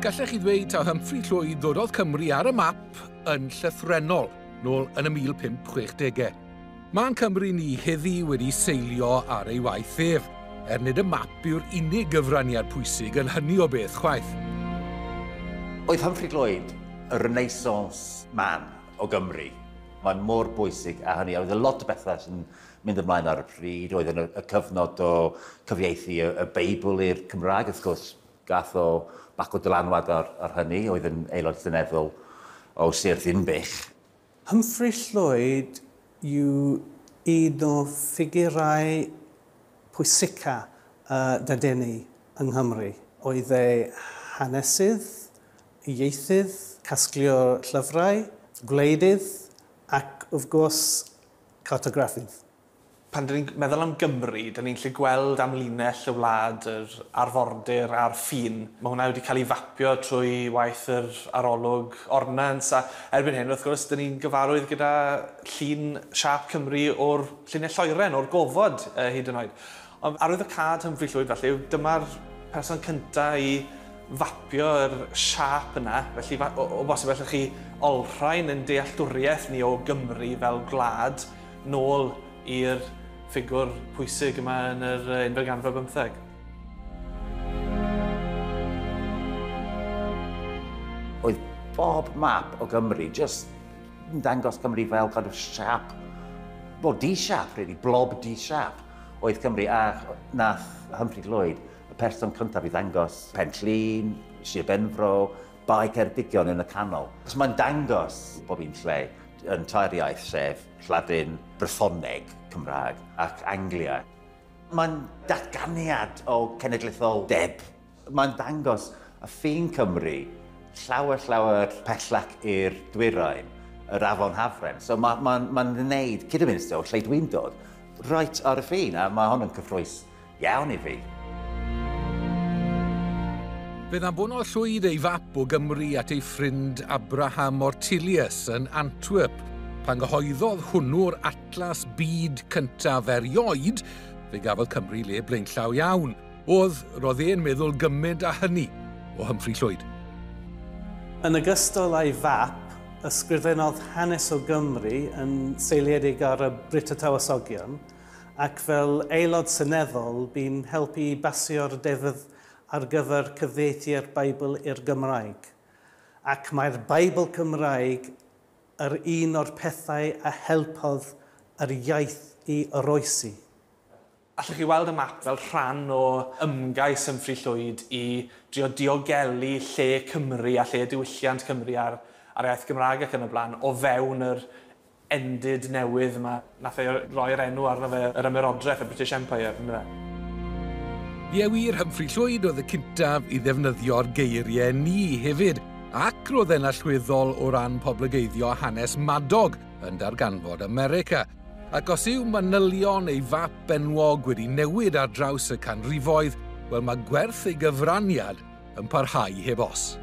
Gallech chi ddweud taw Humphrey Llwyd ddododd Cymru ar y map yn llythrennol, nôl yn y 1560au. Mae'n Cymru ni heddi wedi seilio ar ei waith ef, er nid y map yw'r unig gyfraniad pwysig yn hynny o beth chwaith. Oedd Humphrey Llwyd y Renaissance man o Gymru. Mae'n mor bwysig a hynny. Oedd a lot o bethau sy'n mynd ymlaen ar y pryd. Oedd yn y cyfnod o cyfieithu y Beibl i'r Cymraeg, wrth gwrs, gath o bach o dylanwad ar hynny, oedd yn aelod seneddol o Sir Ddinbych. Humphrey Llwyd yw un o ffigurau pwysica dadeni yng Nghymru. Oedd e hanesydd, ieithydd, casglu'r llyfrau, gwleidydd ac, wrth gwrs, cartograffydd. Pan dyn ni'n meddwl am Gymru, dyn ni'n lle gweld amlinell y wlad, yr arfordir a'r ffin. Mae hwnna wedi cael ei fapio trwy waith yr arolwg ordnans, a erbyn hyn, wrth gwrs, dyn ni'n gyfarwydd gyda llun siâp Cymru o'r llinell lloeren, o'r gofod hyd yn oed. Ond arwyddocâd Humphrey Llwyd felly, dyma'r person cyntaf i fapio'r siâp yna, felly o bosib allwch chi olrhain yn dealltwriaeth ni o Gymru fel gwlad nôl i'r ffigwr pwysig yma yn yr unfed ganrif ar bymtheg. Oedd bob map o Gymru just yn dangos Cymru fel kind of siap, well, D-siap, really, blob D-siap oedd Cymru, a nath Humphrey Llwyd, y person cyntaf i ddangos Pen Llŷn, Sir Benfro, Bae Ceredigion yn y canol. So mae'n dangos bob un lle yn tair iaith, sef Lladin, Brythoneg, Cymraeg ac Anglia. Mae'n datganiad o cenedlaetholdeb. Mae'n dangos y ffin Cymru llawer, llawer pellach i'r dwyrain, yr afon Hafren. So mae'n ma wneud Kidderminster, lle dwi'n dod, right ar y ffin, a mae hon yn cyffrous iawn i fi. Fe ddanfonodd Llwyd ei fap o Gymru at ei ffrind Abraham Ortelius yn Antwerp. Pan gyhoeddodd hwnnw'r atlas byd cyntaf erioed, fe gafodd Cymru le blaenllaw iawn. Oedd, roedd e'n meddwl gymaint â hynny o Humphrey Llwyd. Yn ogystal â'i fap, ysgrifennodd hanes o Gymru yn seiliedig ar y Brut y Tywysogion, ac fel aelod seneddol bu'n helpu i basio'r deddf ar gyfer cyfieithu'r Beibl i'r Gymraeg. Ac mae'r Beibl Cymraeg yr un o'r pethau a helpodd yr iaith i oroesi. Allwch chi weld y map fel rhan o ymgais Humphrey Llwyd i drio diogelu lle Cymru a lle diwylliant Cymru ar iaith Gymraeg ac yn y blaen o fewn yr endid newydd yma. Nath e roi'r enw arno fe, yr Ymerodraeth, y British Empire, yndyfe? Ie wir, Humphrey Llwyd oedd y cyntaf i ddefnyddio'r geiriau ni hefyd, ac roedd e'n allweddol o ran poblogeiddio hanes Madog yn darganfod America. Ac os yw manylion ei fap enwog wedi newid ar draws y canrifoedd, wel mae gwerth ei gyfraniad yn parhau heb os.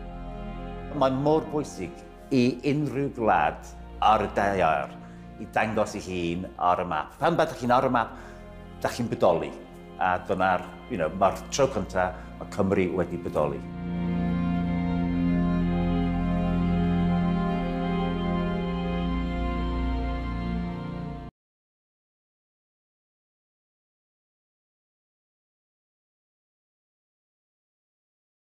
Mae'n mor bwysig i unrhyw gwlad ar y daear i dangos ei hun ar y map. Pan byddwch chi'n ar y map, dach chi'n bodoli. A dyna'r, mae'r tro cyntaf mae Cymru wedi bodoli.